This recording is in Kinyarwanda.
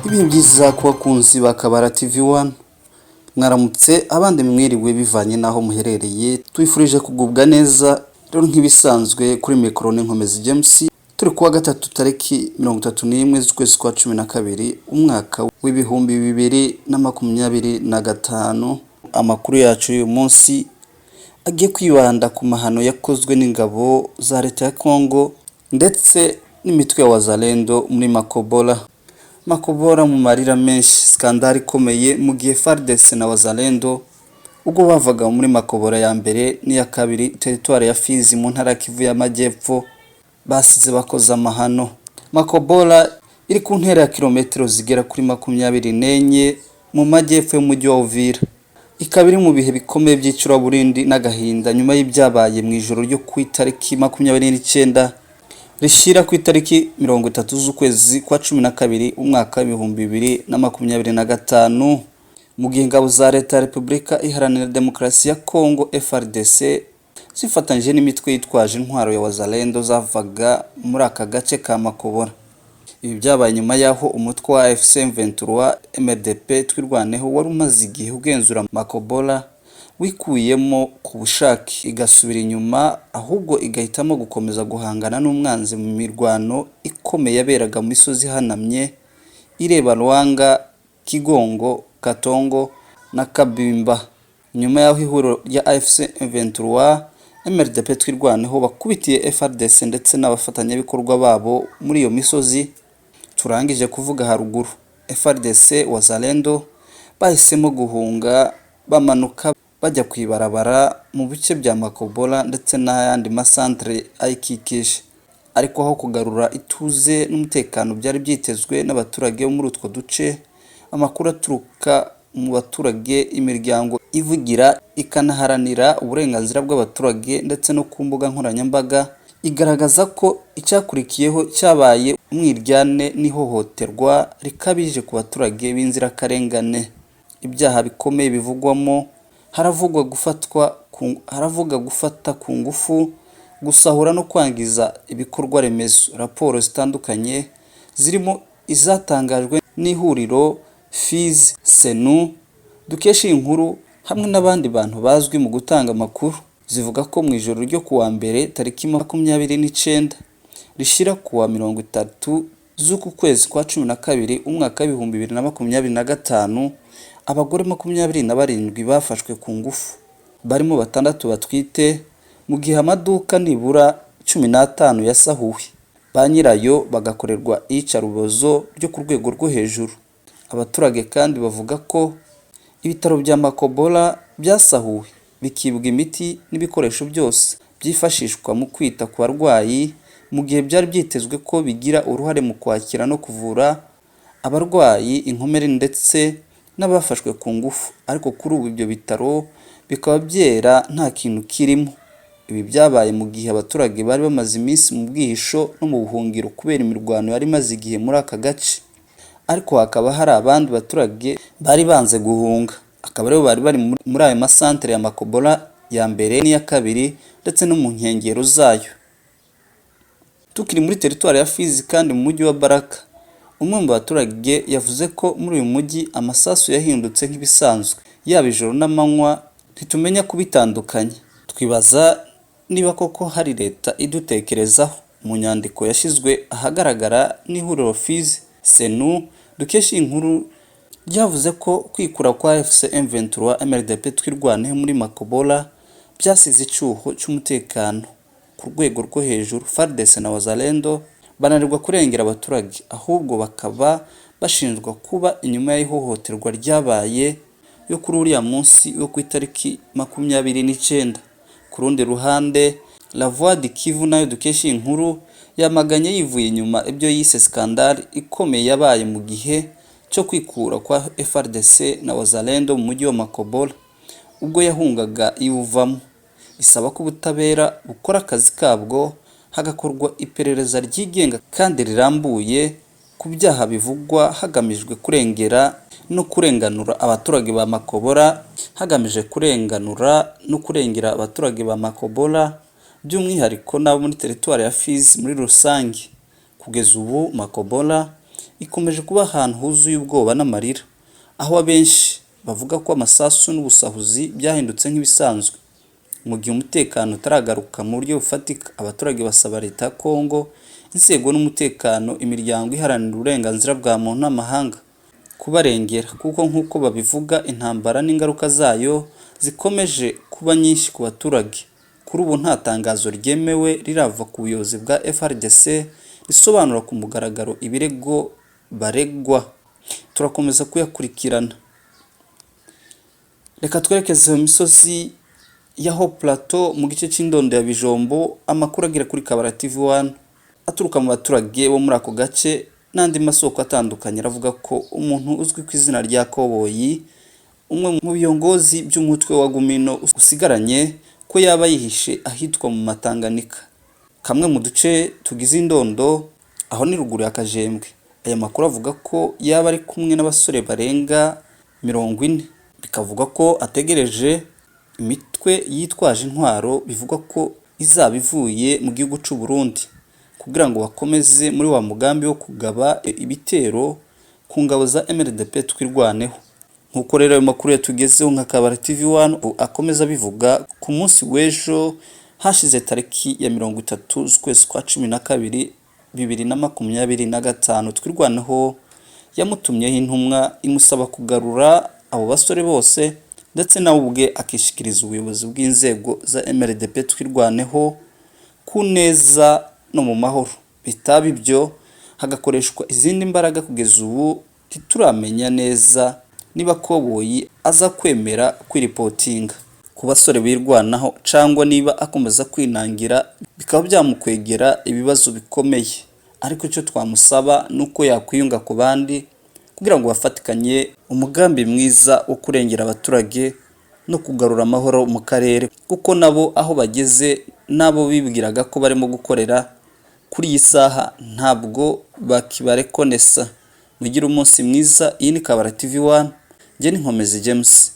Ibihe byiza ku bakunzi ba Kabara TV 1. Mwaramutse, abandi mwiriwe, bivanye n'aho muherereye. Twifurije kugubwa neza. Rero nk'ibisanzwe, kuri mikoro n'Inkomezi James. Turi kuwa gatatu, tariki 31 z'ukwezi kwa 12, umwaka w'2025. Amakuru yacu y'uyu munsi agiye kwibanda ku mahano yakozwe n'ingabo za leta ya Congo ndetse n'imitwe ya Wazalendo muri Makobola. Makobola mu marira menshi, scandale ikomeye mu gihe FARDC na Wazalendo ubwo bavaga muri Makobola ya mbere n'iya kabiri, teritwari ya Fizi mu ntara ya Kivu y'Amajyepfo, basize bakoze amahano. Makobola iri ku ntera ya kilometero zigera kuri 24 mu majyepfo y'umujyi wa Uvira, ikaba iri mu bihe bikomeye by'icuraburindi n'agahinda nyuma y'ibyabaye mu ijoro ryo ku itariki 29 rishyira ku itariki 30 z'ukwezi kwa 12, umwaka w'2025, mu gihe ingabo za leta ya Repubulika Iharanira Demokarasi ya Congo, FARDC, zifatanyije n'imitwe yitwaje intwaro ya Wazalendo zavaga muri aka gace ka Makobora. Ibi byabaye nyuma y'aho umutwe wa AFC M23 MRDP Twirwaneho wari umaze igihe ugenzura Makobola wikuyemo ku bushake, igasubira inyuma, ahubwo igahitamo gukomeza guhangana n'umwanzi mu mirwano ikomeye yaberaga mu misozi ihanamye ireba Rwanga, Kigongo, Katongo na Kabimba. Nyuma y'aho ihuriro rya AFC M23 MRDP Twirwaneho bakubitiye FARDC ndetse n'abafatanyabikorwa babo muri iyo misozi turangije kuvuga haruguru, FARDC, Wazalendo bahisemo guhunga, bamanuka bajya ku ibarabara mu bice bya Makobola ndetse n'ayandi masantere ayikikije. Ariko aho kugarura ituze n'umutekano byari byitezwe n'abaturage bo muri utwo duce, amakuru aturuka mu baturage, imiryango ivugira ikanaharanira uburenganzira bw'abaturage ndetse no ku mbuga nkoranyambaga, igaragaza ko icyakurikiyeho cyabaye umwiryane n'ihohoterwa rikabije ku baturage b'inzirakarengane. Ibyaha bikomeye bivugwamo haravugwa gufatwa haravuga gufata ku ngufu, gusahura no kwangiza ibikorwa remezo. Raporo zitandukanye zirimo izatangajwe n'ihuriro Fizi Senu dukesha iyi nkuru hamwe n'abandi bantu bazwi mu gutanga amakuru, zivuga ko mu ijoro ryo kuwa mbere tariki 29 rishyira kuwa 30 z'uku kwezi kwa 12, umwaka w'2025, abagore 27 bafashwe ku ngufu, barimo batandatu batwite, mu gihe amaduka nibura 15 yasahuwe, ba nyirayo bagakorerwa iyicarubozo ryo ku rwego rwo hejuru. Abaturage kandi bavuga ko ibitaro bya Makobola byasahuwe, bikibwa imiti n'ibikoresho byose byifashishwa mu kwita ku barwayi, mu gihe byari byitezwe ko bigira uruhare mu kwakira no kuvura abarwayi, inkomere ndetse n'abafashwe ku ngufu, ariko kuri ubu ibyo bitaro bikaba byera nta kintu kirimo. Ibi byabaye mu gihe abaturage bari bamaze iminsi mu bwihisho no mu buhungiro kubera imirwano yari imaze igihe muri aka gace, ariko hakaba hari abandi baturage bari banze guhunga, akaba aribo bari bari muri ayo masantere ya Makobola ya mbere n'iya kabiri ndetse no mu nkengero zayo. Tukiri muri teritwari ya Fizi kandi, mu mujyi wa Baraka, umwe mu baturage yavuze ko muri uyu mujyi amasasu yahindutse nk'ibisanzwe, yaba ijoro n'amanywa ntitumenya kubitandukanya, twibaza niba koko hari leta idutekerezaho. Mu nyandiko yashyizwe ahagaragara n'ihuriro Fizi Senu dukesha iyi nkuru, ryavuze ko kwikura kwa AFC M23 MRDP Twirwaneho muri Makobola byasize icyuho cy'umutekano ku rwego rwo hejuru, FARDC na Wazalendo bananirwa kurengera abaturage, ahubwo bakaba bashinjwa kuba inyuma y'ihohoterwa ryabaye yo kuri uriya munsi wo ku itariki 29. Ku rundi ruhande, La Voix du Kivu nayo dukesha iyi nkuru yamaganye yivuye inyuma ibyo yise scandale ikomeye yabaye mu gihe cyo kwikura kwa FARDC na Wazalendo mu mujyi wa Makobola ubwo yahungaga iwuvamo, isaba ko ubutabera bukora akazi kabwo, hagakorwa iperereza ryigenga kandi rirambuye ku byaha bivugwa, hagamijwe kurengera no kurenganura abaturage ba Makobola, hagamije kurenganura no kurengera abaturage ba Makobola by'umwihariko n'abo muri teritwari ya Fizi muri rusange. Kugeza ubu Makobola ikomeje kuba ahantu huzuye ubwoba n'amarira, aho abenshi bavuga ko amasasu n'ubusahuzi byahindutse nk'ibisanzwe. Mu gihe umutekano utaragaruka mu buryo bufatika, abaturage basaba Leta ya Kongo, inzego n'umutekano, imiryango iharanira uburenganzira bwa muntu n'amahanga kubarengera, kuko nk'uko babivuga intambara n'ingaruka zayo zikomeje kuba nyinshi ku baturage. Kuri ubu nta tangazo ryemewe rirava ku buyobozi bwa FARDC risobanura ku mugaragaro ibirego baregwa. Turakomeza kuyakurikirana. Reka twerekeze mu misozi ya Haut Plateau mu gice cy'Indondo ya Bijombo. Amakuru agera kuri Kabara TV 1 aturuka mu baturage bo muri ako gace n'andi masoko atandukanye aravuga ko umuntu uzwi ku izina rya Koboyi, umwe mu biyongozi by'umutwe wa Gumino usigaranye, ko yaba yihishe ahitwa mu Matanganika, kamwe mu duce tugize Indondo, aho ni ruguru ya Kajembwe. Aya makuru avuga ko yaba ari kumwe n'abasore barenga 40, bikavuga ko ategereje imitwe yitwaje intwaro bivugwa ko izaba ivuye mu gihugu cy'u Burundi kugira ngo bakomeze muri wa mugambi wo kugaba ibitero ku ngabo za MRDP Twirwaneho. Nk'uko rero ayo makuru yatugezeho nka Kabara TV 1 akomeza abivuga, ku munsi w'ejo hashize tariki ya 30 z'ukwezi kwa 12 2025, Twirwaneho yamutumyeho intumwa imusaba kugarura abo basore bose, ndetse nawe ubwe akishikiriza ubuyobozi bw'inzego za MRDP Twirwaneho ku neza no mu mahoro. Bitaba ibyo hagakoreshwa izindi mbaraga. Kugeza ubu ntituramenya neza niba Koboyi aza kwemera kwiripotinga ku basore birwanaho cyangwa niba akomeza kwinangira bikaba byamukwegera ibibazo bikomeye. Ariko icyo twamusaba ni uko yakwiyunga ku bandi kugira ngo bafatikanye umugambi mwiza wo kurengera abaturage no kugarura amahoro mu karere, kuko nabo aho bageze n'abo bibwiraga ko barimo gukorera kuri iyi saha ntabwo bakibarekonesa. Mugire umunsi mwiza. Iyi ni Kabara TV 1, njye ni Nkomezi James.